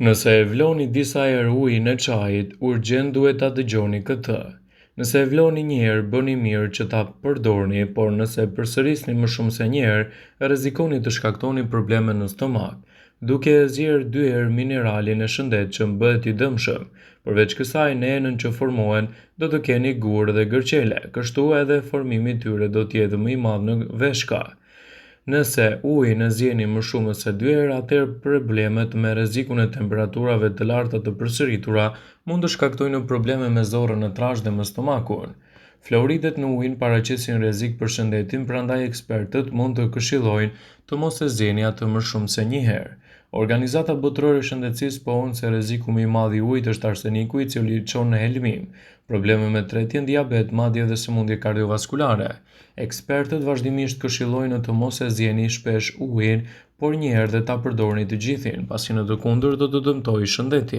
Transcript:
Nëse e vloni disa herë ujin e çajit, urgjent duhet ta dëgjoni këtë. Nëse e vloni një herë, bëni mirë që ta përdorni, por nëse e përsërisni më shumë se një herë, rrezikoni të shkaktoni probleme në stomak. Duke e zier dy herë mineralin e shëndetshëm bëhet i dëmshëm. Përveç kësaj, në enën që formohen do të keni gurë dhe gërqele, kështu edhe formimi i tyre do të jetë më i madh në veshka. Nëse ujin e zieni më shumë se dy herë, atëherë problemet me rrezikun e temperaturave të larta të përsëritura mund të shkaktojnë probleme me zorrën e trashë dhe me stomakun. Fluoridet në ujin paraqesin rrezik për shëndetin, prandaj ekspertët mund të këshillojnë të mos e zieni atë më shumë se një herë. Organizata Botërore e Shëndetësisë pohon se rreziku më i madh i ujit është arseniku i cili çon në helmim, probleme me tretjen, diabet, madje edhe sëmundje kardiovaskulare. Ekspertët vazhdimisht këshillojnë të mos e zieni shpesh ujin, por një herë dhe ta përdorni të gjithin, pasi në të kundërt do të dëmtojë shëndetin.